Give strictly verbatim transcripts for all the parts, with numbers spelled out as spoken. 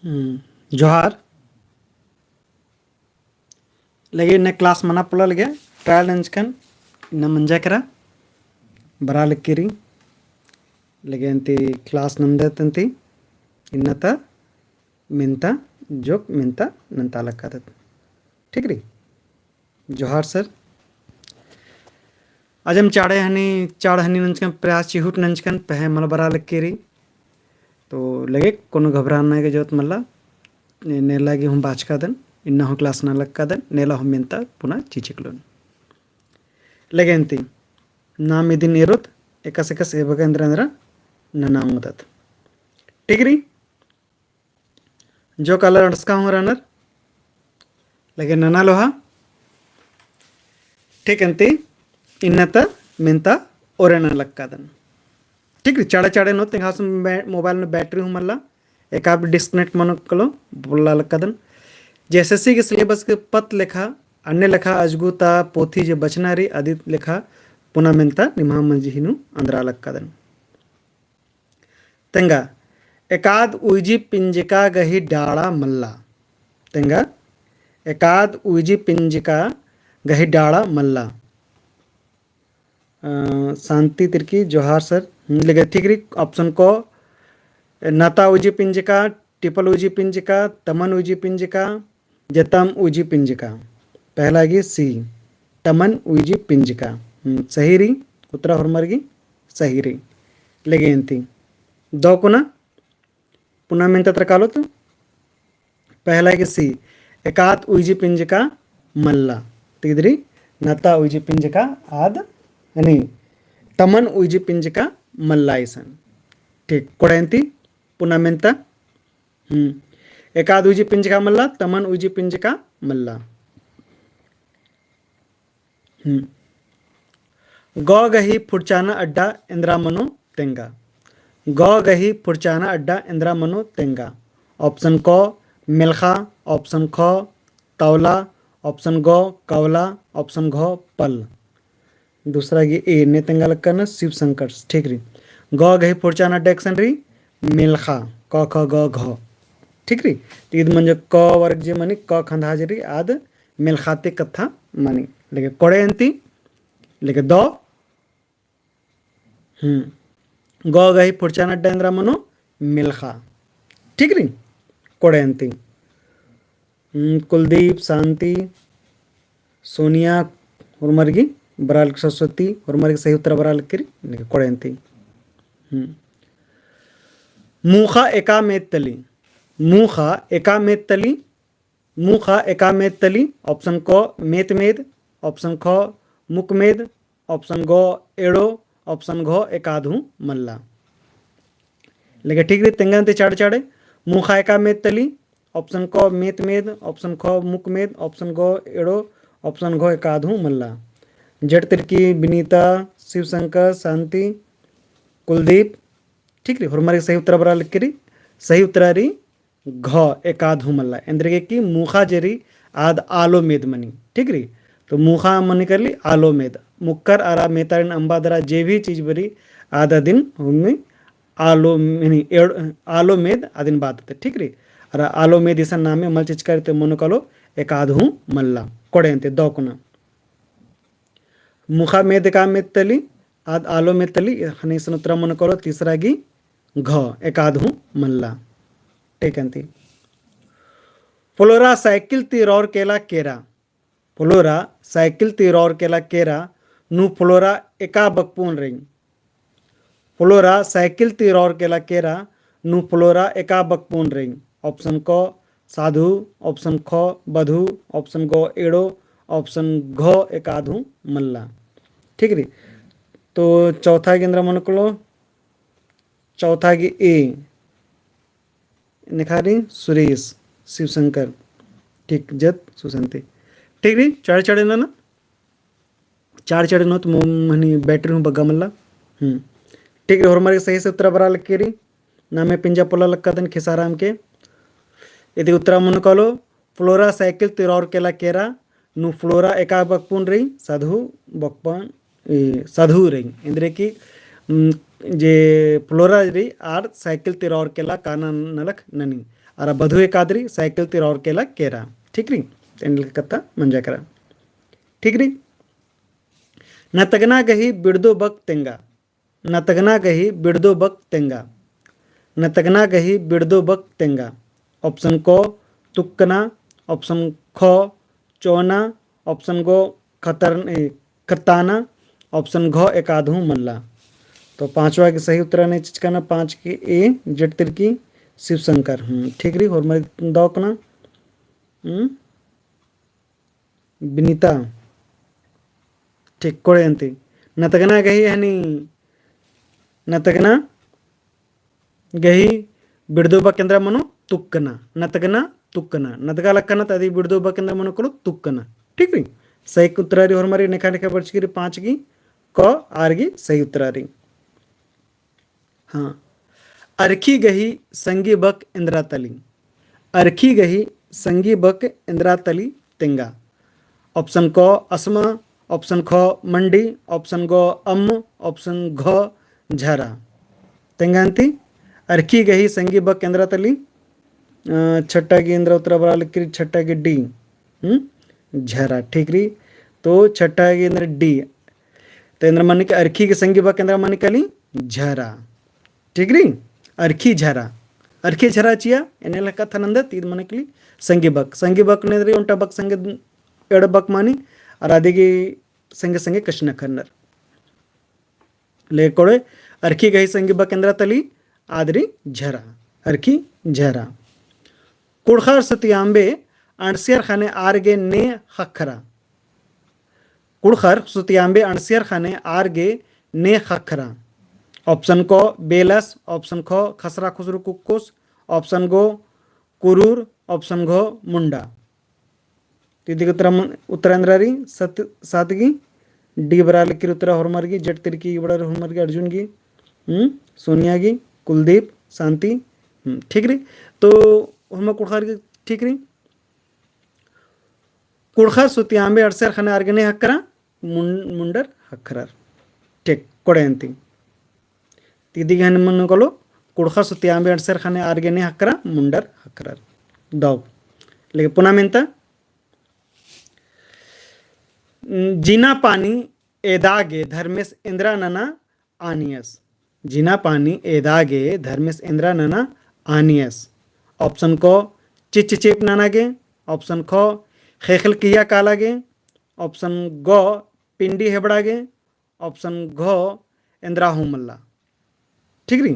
हम्म, जोहार। लगे इन्ना class मना पोल्ला लगे, trial नंजकन इन्ना मंजा केरा, बरआ लगी रई। लगे अन्ती class नन्दत अन्ती, इन्ना ता मेन्ता, जोक मेन्ता नन्ता लक्कादत। ठीक रई? जोहार sir। अजम चाड़े हनी, चाड़ हनी नंजकन, प्रयास चिहुट नंजकन, पहें मल बरआ लगी रई। तो लगे कोनो घबराना गे जरूरत मल्ला, ने-, नेला गे हूँ बाचकादन, इन्ना हूँ class नना लक्कादन, नेला हूँ मेन्ता पुना चिचिकलोन। लगे अन्ती, नाम इदिन एरोत, एकस एकस एबगा एन्द्रा एन्द्रा नना ओंगदत। ठीक रई? जो कालर अंड़सका हूँ रअनर, लगे नना लोहा। ठीक अन्ती, इन्ना ता मेन्ता ओरे नना लक्कादन। ठीक रई, चाड़े चाड़े नू तेंगा हूँ बै-, mobile नू battery हूँ मल्ला, एका भी disconnect मनो कलो, पोल्ला लक्कादन। JSSC के syllabus के पत्त लेखा, अन्ने लेखा अजगु ता पोथी जे बचना रई, अदी लेखा पुना मेन्ता निम्हा मंजही नू अन्द्रा लक्कादन। तेंगा, एकाद उइजी पिंजका गही डाड़ा मल्ला। तेंगा, एकाद उइजी पिंजका गही डाड़ा मल्ला। अ, शांति तिर्की, जोहार sir। हम्म, लगे ठीक रई, option क, नता उइजी पिंजका, टिपल उइजी पिंजका, तमन उइजी पिंजका, जतम उइजी पिंजका। पहला गी C, तमन उइजी पिंजका। हम्म, सही रई, उत्तरा होरमर गी सही रई। लगे अन्ती। दौ कुना, पुना मेन्ता तरा कालोत। पहला गी C, एकाद उइजी पिंजका मल्ला। तिदरी नता उइजी पिंजका आद, यानी तमन उइजी पिंजका मल्ला इसन। ठीक, कोड़े अन्ती, पुना मेन्ता। हम्म। एकाद उइजी पिंजका मल्ला, तमन उइजी पिंजका मल्ला। हम्म। गौ गही फुरचाना अड्डा एन्द्रा मनो तेंगा। गौ गही फुरचाना अड्डा एन्द्रा मनो तेंगा। Option क मेलखा, option ख तौला, option ग कौला, option घ पल। दूसरा गी A ने तेंगा लक्कन शिव शंकर, ठीक रई। गौ गही फुरचाना अड्डा एकसन रई मेलखा, क ख ग घ। ठीक रई। तो इद मंजा क वर्ग जे मनी क खंधा जे रई आद मेलखा ती कत्था मनी। लेके कोड़े अन्ती, लेके दौ। हम्म। गौ गही फुरचाना अड्डा एन्द्रा मनो मेलखा। ठीक रई। कोड़े अन्ती। हम्म, कुलदीप, शांति, सोनिया, होरमर गी बरआ लगी, सरस्वती, होरमर गी सही उत्तरा बरआ लगी रई, लेके कोड़े अन्ती। हम्म। मूखा एका मेद तली। मूखा एका मेद तली। मूखा एका मेद तली, option क मेत मेद, option ख मुक मेद, option ग एड़ो, option घ एकाद हूँ मल्ला। लेके ठीक रई, तेंगा अन्ती चाड़ चाड़े। मूखा एका मेद तली, option क मेत मेद, option ख मुक मेद, option ग एड़ो, option घ एकाद हूँ मल्ला। जेट तिर्की, विनीता, शिवशंकर, शांति, कुलदीप, ठीक रई, होरमर गी सही उत्तरा बरआ लगी रई। सही उत्तरा रई घ एकाद हूँ मल्ला। एन्देरगे कि मूखा जे रई आद आलो मेद मनी, ठीक रई। तो मूखा मनी करली आलो मेद। मुक्कर अरा मेतारिन अम्बा दरा जे भी चीज बरई आद अदिन हुमी आलो, यानी एड़-, आलो मेद अदिन बात ते, ठीक रई। अरा आलो मेद इसन नामे मल चिचका रई ते मनो कालो एकाद हूँ मल्ला। कोड़े अन्ती दौ कुना। मूखा मेद एका मेद तली, आद आलो मेद तली, ख़ने इसन उत्तरा मनो कालो तीसरा गी घ, एकाद हूँ मल्ला। ठीक अन्ती। फ्लोरा साइकिल ती रौर केला केरा। फ्लोरा साइकिल ती रौर केला केरा, नू फ्लोरा एका बकपुन रई। फ्लोरा साइकिल ती रौर केला केरा, नू फ्लोरा एका बकपुन रई। Option क साधु, option ख बधु, option ग एड़ो, option घ एकाद हूँ मल्ला। ठीक रई। तो चौथा गी एन्द्रा मनो कालो, चौथा गी A। निखारी सुरेश, शिवशंकर, ठीक, जत सुशांति। ठीक रई, चाड़े चाड़े नना। चाड़े चाड़े नोत मोम हनी battery हूँ बग्गा मल्ला। हम्म। ठीक रई, होरमर गी सही से उत्तरा बरआ लगी रई। नामे पिंजा पोल्ला लक्कादन खेसाराम के। इदी उत्तरा मनो कालो, फ्लोरा साइकिल ती रौर केला केरा, नू फ्लोरा एका बकपुन रई, साधु बकपन, ए, साधु रई। एन्देरगे कि, उम, जे फ्लोरा रई आर साइकिल ती रौर केला काना नलख ननी। अरा बधु एकादरी, साइकिल ती रौर केला केरा। ठीक रई? एन्ने लेखा कत्था मंजा केरा। ठीक रई? नतगना गही बिड़दो बक तेंगा। नतगना गही बिड़दो बक तेंगा। नतगना गही बिड़दो बक तेंगा। Option क, तुक्कना। Option ख, चोना। Option ग, खतर-, ए, खत्ताना। Option घ, एकादहूँ मल्ला। तो पाँचवा के सही उत्तरा ने चिचकाना, पाँच के A, जेट तिरकी शिव शंकर। हम्म, ठीक रई, होरमर दौकना। हम्म। बिनिता। ठीक, कोड़े अन्ती। नतगना गही हनी, नतगना गही बिड़दो बक एन्दरा मनो तुक्कना। नतगना तुक्कना। नतगा लक्कना ता अदी बिड़दो बक एन्दरा मनो कलो तुक्कना। ठीक रई? सही उत्तरा रई होरमर नेखा नेखा बरचकी रई पाँच गही क आर गही सही उत्तरा रई। हाँ। अरखी गही संगी बक एन्दरा तली। अरखी गही संगी बक एन्दरा तली तेंगा। Option क असमा, option ख मंडी, option ग अम्म, option घ झरा। तेंगा अन्ती अरखी गही संगी बक एन्दरा तली, अ, छट्टा गही एन्दरा उत्तरा बरआ लगी, छट्टा गही D। हम्म? झरा, ठीक रई। तो छट्टा गही एन्दरा D। तो एन्दरा मने कि अरखी गही संगी बक एन्दरा मने कली झरा। ठीक रई? अरखी झरा। अरखी झरा चिआ, एन्ने लेखा कत्था नन्दत, ईद मने कली संगी बक। संगी बक ने रई ओन्टा बक संगे एड़ बक मानी, अरा अदी गही संगे संगे कछनखरनर। ले कोड़े, अरखी गही संगी बक एन्दरा तली, आद रई झरा। अरखी झरा। कुँड़ुख़र सुतियाम्बे अंड़सियर ख़ने आर गे ने ख़क्खरा। कुँड़ुख़र सुतियाम्बे अंड़सियर ख़ने आर गे ने ख़क्खरा। Option क बेलस, option ख खसरा खुसरू कुक्कोस, option ग कुरूर, option घ मुंडा। तो इदी गही उत्तरा मन-, उत्तरा एन्दरा रई सत-, सात गही D बरआ लगी उत्तरा होरमर गही, जेट तिरकी ई बड़ा होरमर गही अर्जुन गही, हम्म, सोनिया गही, कुलदीप, शांति, हम्म, ठीक रई। तो होरमर कुँड़ुख़र गही ठीक रई। कुँड़ुख़र सुतियाम्बे अंड़सियर ख़ने आर गे ने ख़क्खरा, मुन-, मुंडर ख़क्खरर। ठीक, कोड़े अन्ती। तो इदी गही हनी मनो कलो, कुँड़ुख़र सुतियाम्बे अंड़सियर ख़ने आर गे ने ख़क्खरा, मुंडर ख़क्खरर। दौ। लेकिन पुना मेन्ता, जिना पानी एदा गे धर्मेस एन्दरा नना आनियस। जिना पानी एदा गे धर्मेस एन्दरा नना आनियस। Option क चिच्चचेप नना गे, option ख ख़ेख़ेल किया काला गे, option ग पिंडी हेबड़ा गे, option घ एन्दरा हूँ मल्ला। ठीक रई?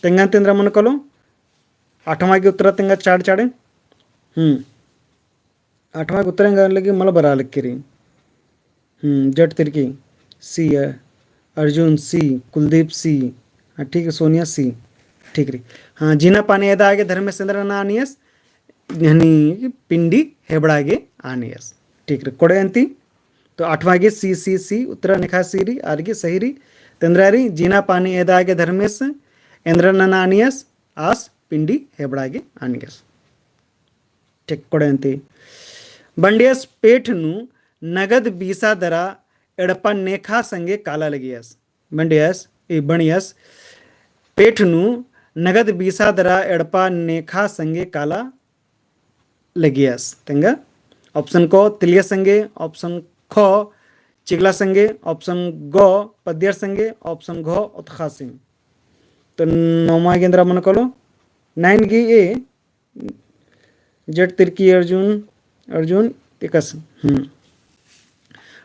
तेंगा अन्ती एन्दरा मनो कलो, आठवाँ गही उत्तरा तेंगा चाड़ चाड़े। हम्म। आठवाँ गही उत्तरा एंगा लगी मल बरआ लगी रई। हम्म, जेट तिरकी C, अर्जुन C, कुलदीप C, हाँ, ठीक रई, सोनिया C, ठीक रई। हाँ, जिना पानी एदा गे धर्मेस एन्दरा नना आनियस, यानी पिंडी हेबड़ा गे आनियस। ठीक रई, कोड़े अन्ती। तो आठवाँ गही C, C, C, उत्तरा नेखा C रई, आर गही सही रई। तो एन्दरा रई, जिना पानी एदा गे धर्मेस एन्दरा नना आनियस, आस पिंडी हेबड़ा गे आनियस। ठीक, कोड़े अन्ती। बंडियस पेठ नू नगद बीसा दरा एड़पा नेखा संगे काला लगियस। बंडियस, ई बंडियस पेठ नू नगद बीसा दरा एड़पा नेखा संगे काला लगियस। तेंगा option क तिलिया संगे, option ख चिगला संगे, option ग पद्दियर संगे, option घ ओतखासिम। तो नौमा गे एन्दरा मनो कलो, nine गही A, जेट तिरकी अर्जुन, अर्जुन एकस। हम्म।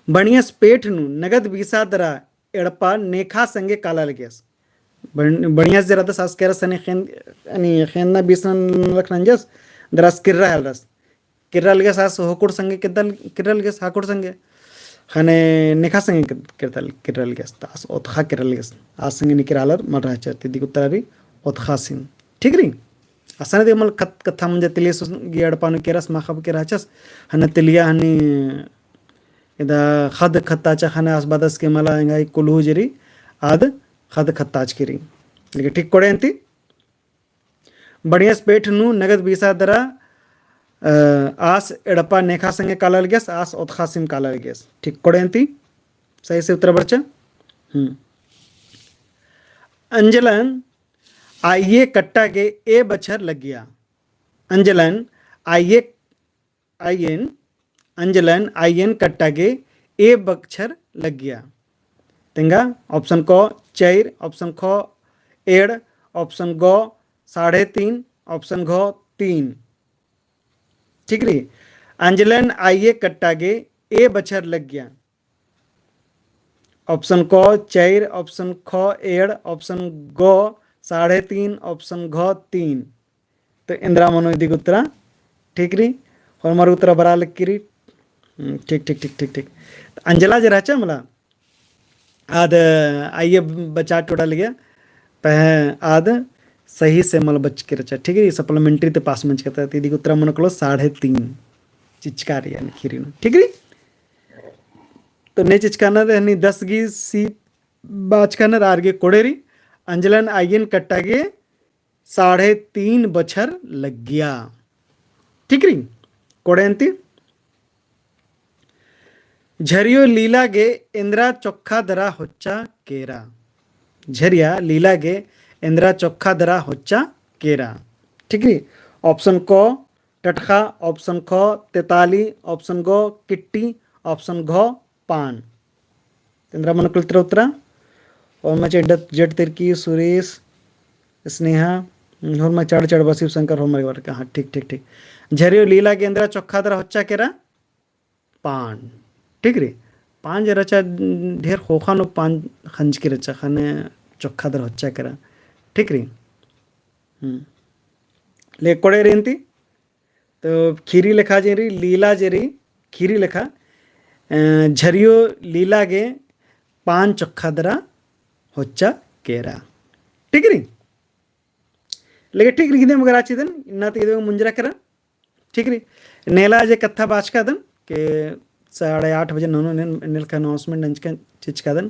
बंडियस पेठ नू नगद बीसा दरा एड़पा नेखा संगे काला लगियस। बन-, बंडियस जे रअदस आस केरस हनी ख़ेन-, हनी ख़ेन्ना बीसना लख नंजस, दरा आस किर्रा हेलरस। किर्रा लगियस आस होकुड़ संगे किर्रा, किर्रा लगियस हाकुड़ संगे। ख़ने नेखा संगे किर्रा, किर्रा लगियस, तो आस ओतखा किर्रा लगियस। आस संगे निकिर आलर मल रहचर, तो इदी गही उत्तरा रई ओतखासिम। ठीक रई? असन दे मल कत-, कत्था मंजा तिलियस गही एड़पा नू केरस माख़ा बअर रहचस, ख़ने तिलिया हनी एदा ख़द्द खत्ताचा ख़ने आस बअदस के मला एंगा ई कुल्हू जे रई, आद ख़द्द खत्ताचकी रई। लेकिन ठीक कोड़े अन्ती। बंडियस पेठ नू नगद बीसा दरा, अ, आस एड़पा नेखा संगे काला लगियस, आस ओतखासिम काला लगियस। ठीक कोड़े अन्ती। सही से उत्तरा बरचा। हम्म। अंजलन आइये कट्टा गे ए बछर लगिया। अंजलन आइये, आइयेन, अंजलन आइयेन कट्टा गे ए बछर लग्गिया। तेंगा option क चइर, option ख एंड़, option ग साढ़े तीन, option घ तीन। ठीक रई, अंजलन आइये कट्टा गे ए बछर लग्गिया। Option क चइर, option ख एंड़, option ग साढ़े तीन, option घ तीन। तो एन्दरा मनो इदी गही उत्तरा, ठीक रई, होरमर उत्तरा बरआ लगी रई। हम्म, ठीक, ठीक, ठीक, ठीक, ठीक। तो अंजला जे रहचा मला, आद आइये बचा टोड़ा लगिया, पहें आद सही से मल बचकी रहचा, ठीक रई, supplementary ती pass मंजकी रहचा, तो इदी गही उत्तरा मनो कालो साढ़े तीन चिचका रई, यानी खीरी नू, ठीक रई। तो ने चिचका नर हनी दस गही सी बाचका नर आर गे कोड़े रई, अंजलन आइयेन कट्टा गे साढ़े तीन बछर लग्गिया। ठीक रई, कोड़े अन्ती। झरियो लीला गे एन्दरा चोखा दरा होच्चा केरा। झरिया लीला गे एन्दरा चोखा दरा होच्चा केरा। ठीक रई, option क टटखा, option ख तेताली, option ग किट्टी, option घ पान। तेन्दरा मनो कालो उत्तरा। होरमा चेड्डत जेट तिरकी, सुरेश, स्नेहा, हम्म, होरमा चाड़ चाड़ बा शिव शंकर, होरमा बार का, हाँ, ठीक, ठीक, ठीक। झरियो लीला गे एन्दरा चोखा दरा होच्चा केरा, पान। ठीक रई, पान जे रहचा, ढेर ख़ोख़ा नू पान खंजकी रहचा, ख़ने चोखा दरा होच्चा केरा। ठीक रई। हम्म। ले कोड़े रई अन्ती। तो खीरी लेखा जे रई, लीला जे रई, खीरी लेखा, अ, झरियो लीला गे पान चोखा दरा होच्चा केरा। ठीक रई? लेकिन ठीक रई, इदे मगर आचिदन, इन्ना ती इदे मुंजरा केरा। ठीक रई? नेला जे कत्था बाचकादन, के साढ़े आठ बजे ननो ने-, नेलखा announcement नंजका चिचकादन।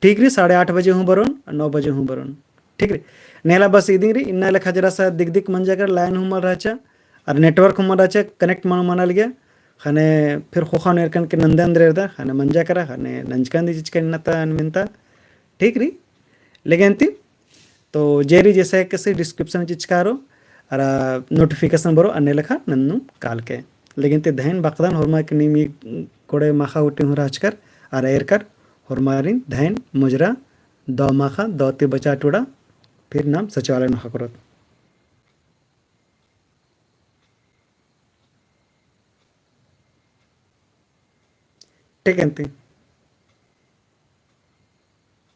ठीक रई, साढ़े आठ बजे हूँ बरोन, नौ बजे हूँ बरोन। ठीक रई, नेला बस इदिंग रई, इन्ना लेखा जरा सा दिक दिक मंजा केरा, line हूँ मल रहचा, अरा network हूँ मल रहचा, connect मल मना लगिया, ख़ने फिर ख़ोख़ा नू एरकन के नंदन दरेरदा, ख़ने मंजा केरा, ख़ने नंजकन दी चिचका इन्ना ता अनमिनता। ठीक रई, लेकिन ती तो जे रई जैसे कैसे description चिचका रओ, अरा notification बरो अन्ने लेखा नन्नू काल के। लेकिन ती धैन बकदन होरमा के नीम ई कोड़े माखा उटी हूँ रहचकर, अरा एरकर होरमारिन धैन मुजरा दौ माखा, दौ ती बचा टुड़ा, फिर नाम सचिवालय नू ख़क्खरोत। ठीक है ती।